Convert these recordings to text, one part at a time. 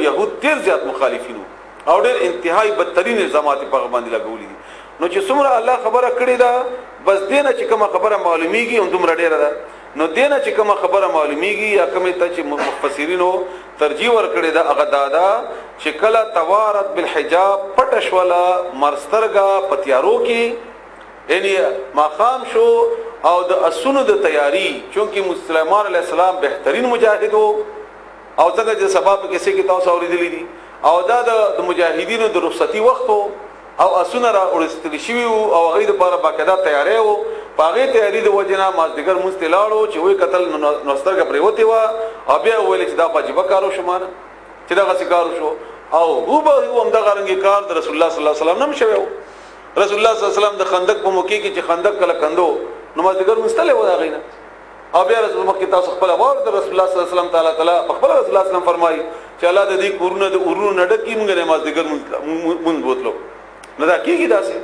يهود ډیر زیات مخالفینو او ډیر انتهایی بدترین الزامات په باندې لګولې دي. نو چې څومره الله خبره کړې ده بس دینه چې کومه خبره معلومیږي هم دومره ډیره ده. نو دینه چې کومه خبره معلومیږي یا کومه ته چې مفسرینو ترجیح ورکړې ده هغه دا ده چې کله توارت بالحجاب پټ شوله مرسترګه پتیارو کې، یعنی ماقام شو او د اسونو د تیاری، چونکه سليمان علیه السلام بهترین مجاهد وو او څنګه چې سبا په کیسه کې تاسو اورېدلې دي، او دا د مجاهدینو د رخصتي وخت وو او اسونه را اورستل شوي وو او هغې دپاره باقاعده تیاری وو. په هغې تیاري د وجې نه مازدیګر مونځ ته لاړو چې ویې کتل نو سترګه پرېوتې وه او بیا یې وویل چې دا خو عجیبه کار وشو مانه چې دغسې کار وشو. او هو به هو همدغه رنګې کار د رسول الله صلی الله علیه وسلم نه هم شوی وو. رسول الله صلی الله علیه وسلم د خندق په موقع کې چې خندق کله کندو نو مازدیګر مونځ تللی وو د هغې نه. او بیا رسول مخکې تاسو خپله واورېدل رسول الله صلی الله علیه وسلم تعالی تعالی په خپله رسول الله صلی الله علیه وسلم فرمایي چې الله د دې کورونه د اورونو نه ډک کړي، مونږ نه مازدیګر مونځ بوتلو. نو دا کېږي داسې،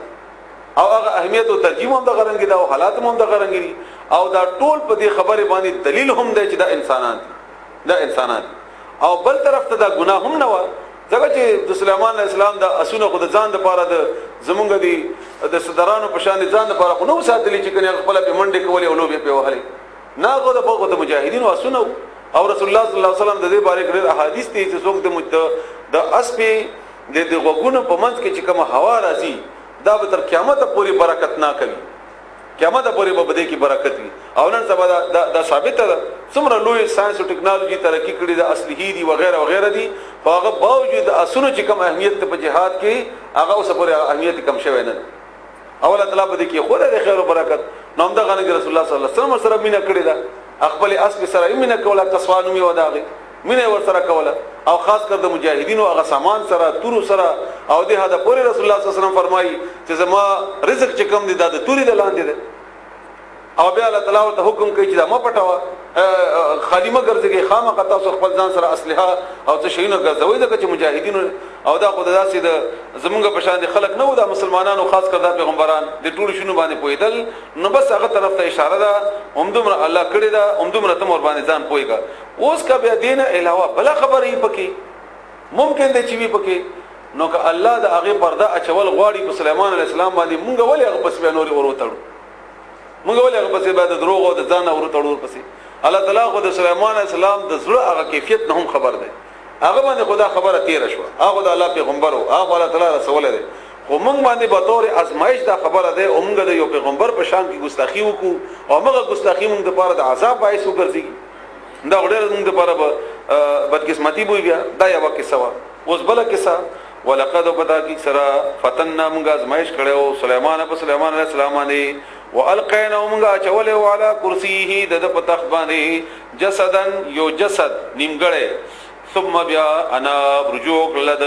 او هغه اهمیت او ترجیح هم دغه رنګ ده او حالات هم دغه رنګ دي. او دا ټول په دې خبرې باندې دلیل هم دی چې دا انسانان دي، دا انسانان دي. او بل طرف ته دا ګناه هم نه وه، ځکه چې د سلیمان علیه السلام د اسونه خو د ځان دپاره د زمونږ دي د صدرانو په شان د ځان دپاره خو نه وو ساتلي چې کنې هغه خپله پرې منډې کولې او لوبې پرې وهلې، نه هغه د خو د مجاهدینو اسونه وو. او رسول الله صلی الله علیه وسلم د دې باره کې ډېر احادیث دي چې څوک د اسپې د غوږونو په منځ کې چې کومه هوا راځي دا به تر قیامته پورې برکت نه کوي، قیامت پورې به بده کې برکت وي. او نن سبا دا دا ثابته ده څومره لوی ساينس او ټکنالوژي ترقی کړې ده، اصلي دي وغیرہ وغیرہ دي، خو هغه باوجود اسونو چې کم اهمیت په جهاد کې هغه اوس پورې اهمیت کم شوی نه. او الله تعالی په دې کې خو د خیر او برکت نو هم دغه رسول الله صلی الله علیه وسلم سره مینه کړې ده، خپل اس سره مینه کوله، قصوانو می وداغه مینه ور سره کوله، او خاص کر د مجاهدینو هغه سامان سره تورو سره. او د هدا پورې رسول الله صلی الله علیه وسلم فرمایي چې زما رزق چې کم دی دا د توري د لاندې دی. او بیا الله تعالی ورته حکم کوي چې دا مه پټوه، خالی مه ګرځېږئ، خامخا تاسو خپل ځان سره اسلحه او څه شیونه ګرځوئ، ځکه چې مجاهدینو او دا خو داسې د زمونږ په شان د خلک نه وو، دا مسلمانانو خاص کر دا پیغمبران د ټولو شونو باندې پوهېدل. نو بس هغه طرف ته اشاره ده، همدومره الله کړې ده، همدومره ته ورباندې ځان پوه کړه. اوس که بیا دې نه علاوه بله خبره یې پکې ممکن دی چې وي پکې، نو که الله د هغې پرده اچول غواړي په سلیمان علیه السلام باندې، مونږ ولې هغه پسې بیا نورې ور وتړو؟ مونږ ولې هغه پسې بیا د دروغ او د ځان نه ور وتړو ورپسې؟ الله تعالی خو د سلیمان علیه السلام د زړه هغه کیفیت نه هم خبر دی، هغه باندې خدا خبره تیره شوه، هغه د الله پیغمبر و، هغه الله تعالی رسولی دی. خو مونږ باندې به طور ازمایش دا خبره ده او مونږ د یو پیغمبر په شان کې ګستاخی وکړو او موږ ګستاخی مونږ دپاره د عذاب باعث وګرځي، دا ډېره مونږ دپاره به بدقسمتي بوي. بیا دا یوه قصه وه. اوس بله قصه، ولقد پتا کی سره فتننا مونږ ازمایش کړو سلیمان په سلیمان علیه السلام باندې، والقینا مونږ اچولې علی کرسیه د په تخت باندې جسدا یو جسد نیمګړی، ثم بیا انا رجوع کړل د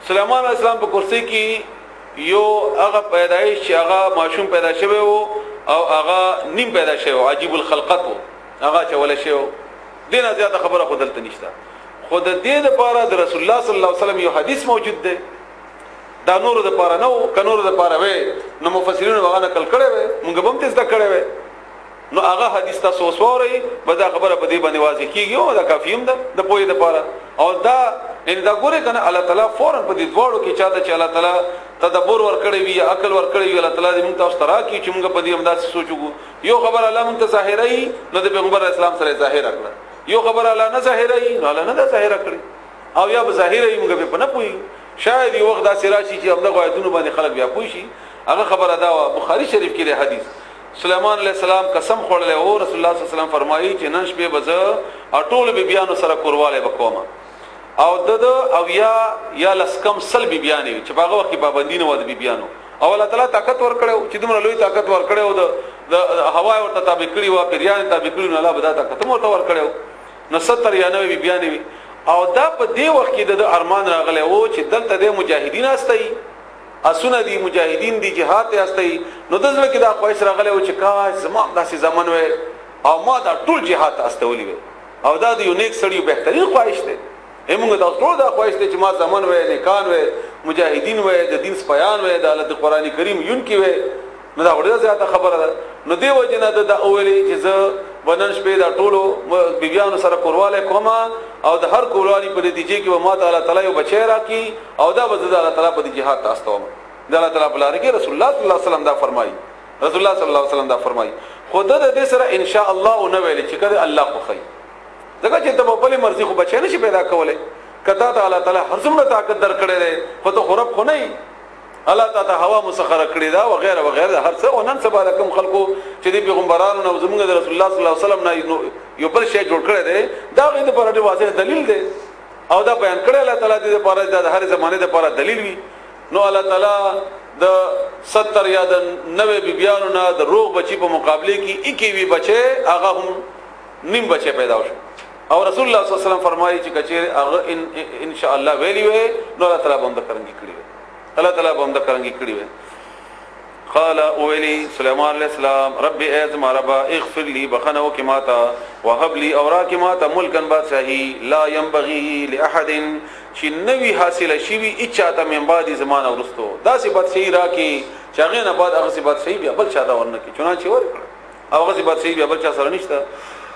سلیمان علیه السلام په کرسي کې یو هغه پیدایش چې هغه ماشوم پیدا شوی وو او هغه نیم پیدا شوی وو، عجیب الخلقت وو، هغه چول شوی وو. دې نه زیاته خبره خو دلته نشته. خو د دې لپاره د رسول الله صلی الله علیه وسلم یو حدیث موجود دی، دا نورو دپاره نه وو، که نورو دپاره وی نو مفسرینو به هغه نقل کړی وی، مونږ به هم ترې زده کړی وی. نو هغه حدیث تاسو اوس واورئ، بس دا خبره په دې باندې واضح کېږي او دا کافي هم ده د پوهې دپاره. او دا یعنی دا ګورئ که نه الله تعالی فوراً په دې دواړو کې چاته چې الله تعالی تدبر ورکړی وي یا عقل ورکړی وي، الله تعالی دې مونږ تاسو ته راکړي چې مونږ په دې همداسې سوچ وکړو. یو خبره الله مونږ ته ظاهروي نو د پیغمبر اسلام سره یې ظاهره کړه، یو خبره الله نه ظاهروي نو الله نه ده ظاهره کړې، او یا به ظاهروي مونږ به په نه پوهېږو. شاید یو وخت داسې راشي چې همدغو آیتونو باندې خلک بیا پوه شي. هغه خبره دا وه، بخاري شریف کې دی حدیث، سلیمان علیه السلام قسم خوړلی و، رسول الله صلی الله علیه وسلم فرمایي چې نن شپې به زه او ټولو بیبیانو سره کوروالی به کوم، او د ده او یا لس کم 100 بیبیانې وي چې په هغه وخت کې پابندي نه وه د بیبیانو، او الله تعالی طاقت ورکړی و چې دومره لوی طاقت ورکړی و، د هوا یې ورته تابع کړي وه، پیریان یې تابع کړي، نو الله به دا طاقت هم ورته ورکړی و. نو 70 یا 90 بیبیانې وي. او دا په دې وخت کې د ارمان راغلی و چې دلته د مجاهدین استوي، اسونه دي، مجاهدین دي، جهاد ته استوي. نو د زړه کې دا خواهش راغلی و چې کاش زما داسې زمن وای او ما دا ټول جهاد ته استولي وای. او دا د یو نیک سړي بهترین خواهش دی. موږ دا ټول دا خواهش دی چې ما زمن وای، نیکان وای، مجاهدین وای، د دین سپیان وای، د الله د قرآن کریم یون کې وای. نو دا ډېره زیاته خبره ده. نو دې وجې نه ده دا وویلې چې زه ونن شپې دا ټولو بیبيانو سره کورواله کومه او د هر کوروالي په نتیجه کې به ما تعالی تعالی یو بچی راکي او دا به د الله تعالی په جهاد تاسو ته د الله تعالی په لار کې. رسول الله صلی الله علیه وسلم دا فرمایي، رسول الله صلی الله علیه وسلم دا فرمایي، خود د دې سره ان شاء الله نه ویل چې کله الله خو خی، ځکه چې ته په خپل مرضی خو بچی نشي پیدا کولای. کته ته الله تعالی هر څومره طاقت درکړی دی، خو ته خو رب خو نه، الله تعالی هوا مسخره کړی دا وغیرہ وغیرہ هر څه. او نن سبا کوم خلکو چې د پیغمبرانو نو زمونږ د رسول الله صلی الله علیه وسلم نه یو بل شی جوړ کړی دی، دا غي د پر ډیر واضح دلیل دی او دا بیان کړی الله تعالی دې لپاره د هر زمانه لپاره دلیل وي. نو الله تعالی د 70 یا د 90 بیبیانو نه د روغ بچی په مقابله کې 21 بچي هغه هم نیم بچي پیدا شو. او رسول الله صلی الله علیه وسلم فرمایي چې کچیر هغه ان شاء الله ویلی وي نو الله تعالی به هم د کرنګي کړی وي، الله تعالی به هم د کرنګي کړی وي. قال اولی سليمان علیہ السلام رب ایز ما رب اغفر لي بخنو کما تا وهب لي اورا کما تا ملکا بادشاہی لا ينبغي لاحد چې نوی حاصل شي وی اچاته من بعد زمانه ورستو دا سی بادشاہی را کی چې هغه نه بعد هغه سی بادشاہی بیا بل چاته ورنه کی، چنانچه ورکړه او هغه سی بادشاہی بیا بل چا سره نشته.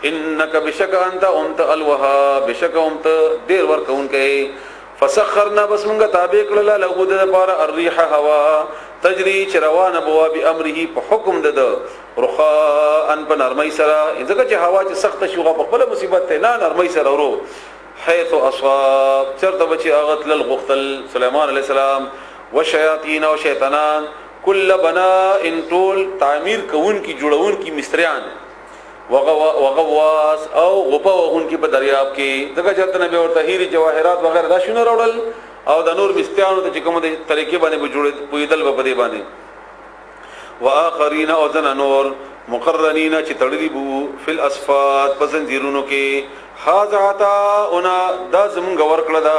انک بشک انت انت الوهاب، بشک انت ډیر ورکونکې. فسخرنا بس مونږه تابع کړل له د لپاره الريح هوا تجري چې روانه بوا به امره په حکم د رخاء ان په نرمۍ سره، ځکه چې هوا چې سخت شي هغه په خپل مصیبت ته نه نرمۍ سره ورو. حيث اصاب چرته بچي هغه تل غختل سليمان عليه السلام وشياطين او شیطانان کل بنا ان ټول تعمیر کوون کی جوړون کی مستریان وغواص او غپا وغون کې په دریاب کې، ځکه چې نبی ورته هیری جواهرات وغیرہ دا شونه راوړل او د نور مستیانو ته چې کوم د طریقې باندې به جوړ پویدل په دې باندې. واخرین او ځنه نور مقرنین چې تړلی بو فل اسفات په زنجیرونو کې. هاذا عطاؤنا دا زمونږ ورکړه دا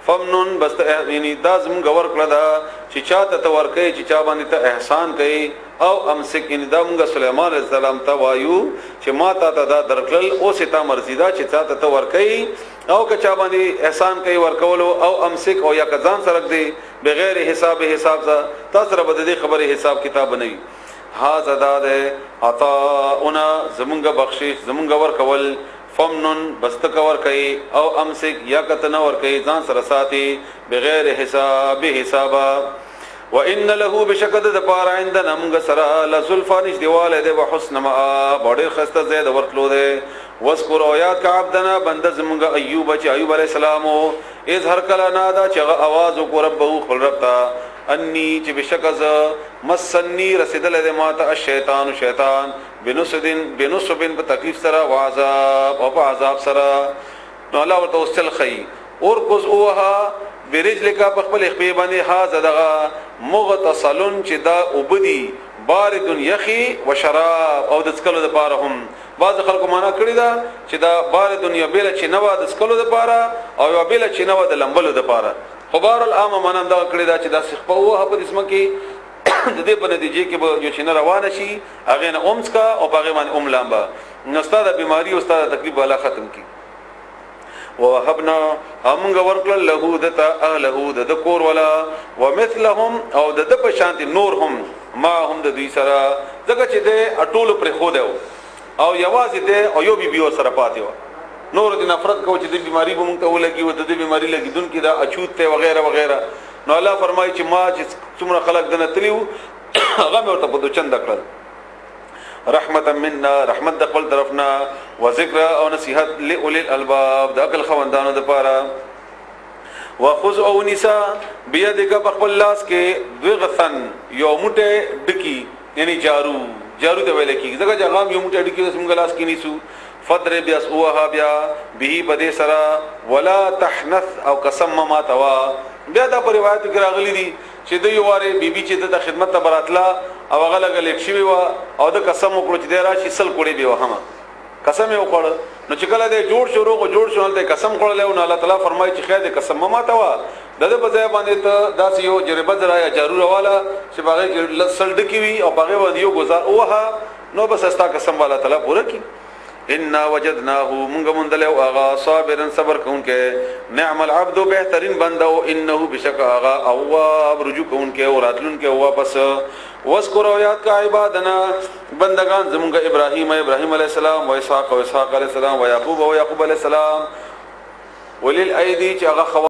فمنن بس یعنی دا زمونږ ورکړه دا چې چاته ته ورکې چې چا باندې ته احسان کوي. او امسک ان دا مونږ سليمان عليه السلام ته وایو چې ما تا ته دا درکل او ستا مرضی دا چې چاته ته ورکې او که چا باندې احسان کوي ورکولو او امسک او یا کزان سرک دی بغیر حساب حساب تا سره به د خبره حساب کتاب نه وي. هاذا دا ده عطاؤنا زمونږ بخشش زمونږ ورکول. فمنن بستک ور کوي او امسک یا کتنه ور کوي ځان سره ساتي بغیر حساب حسابا. وان له بشکد د پار عندنا موږ سره لزلفا نشدیواله ده وحسن ما ډېر خسته زید ورتلو ده. واذکر او یاد کا عبدنا بنده زموږ ایوب چې ایوب علی السلام از هر کله نادا چې आवाज وکړ ربه خپل رب ته انی چې بشکز مسنی رسیدل ده ما ته الشیطان شیطان بنصدن بنصب په تکلیف سره وعذاب او په عذاب سره. نو الله ورته اوس چل خی اور کوز اوها برجلک په خپل خپې باندې ها زدغه مغتسلن چې دا وبدي بارد یخی و شراب او د څکلو لپاره هم. بعض خلکو معنا کړی دا چې دا بارد یو بیل چې نو د څکلو لپاره او یو بیل چې نو د لمبلو لپاره. خو بار العام معنا دا کړی دا چې دا سخپه وه په اسمه کې د دې په نتیجه کې به یو چې نه روانه شي هغه نه اومس کا او هغه باندې اوم لامبا نو ستاسو بیماری او ستاسو تکلیف والا ختم کی. ووهبنا امغ ورکل له دتا اهله د کور ولا ومثلهم او د په شانت نور هم ما هم د دوی سره، ځکه چې د اټول پر خو دی او یوازې دی او یو بی بی سره پاتې و. نور د نفرت کو چې د بیماری به مونږ ته ولګي او د دې بیماری لګیدون کې دا اچوت ته وغیرہ وغیرہ. نو الله فرمایي چې ما چې څومره خلک دنه تلیو هغه مې ورته په دوچند کړل. رحمتا منا رحمت د خپل طرفنا وذکر او نصیحت لاولی الالباب د عقل خوندانو د پاره. وخذ او نساء بيدک په خپل لاس کې دوغثن یو موټه ډکی یعنی جارو جارو ته ویل کیږي، ځکه چې هغه یو موټه ډکی اوس موږ لاس کې نیسو. فضرب یسوها بیا به بده سرا ولا تحنث او قسم ما توا. بیا دا پر روایت کې راغلي دي چې د یو واره بیبي چې د خدمت ته براتله او هغه لګ لیټ شوی و او د قسم وکړو چې د راشي سل کوړي به وهمه قسم یې وکړ. نو چې کله دې جوړ شو روغ جوړ شو نو قسم خوړل او الله تعالی فرمایي چې خیر دې قسم ما توا د دې په ځای باندې ته داسې یو جربه درا یا جارو راواله چې باغې کې سل ډکی وي او باغې باندې یو گزار اوه نو بس استا قسم والا تعالی پوره کی. ان وجدناه، مونږ مونږ له هغه صابرن، صبر کوونکې، نعم العبد، بهترین بنده او انه بشک هغه اواب، رجوع کوونکې او راتلونکې واپس. واذکر، یاد کا، عبادنا، بندگان زمونږ، ابراهیم، ابراهیم علی السلام، او اسحاق، او اسحاق علی السلام، او یعقوب، او یعقوب علی السلام، ولل ایدی، چې هغه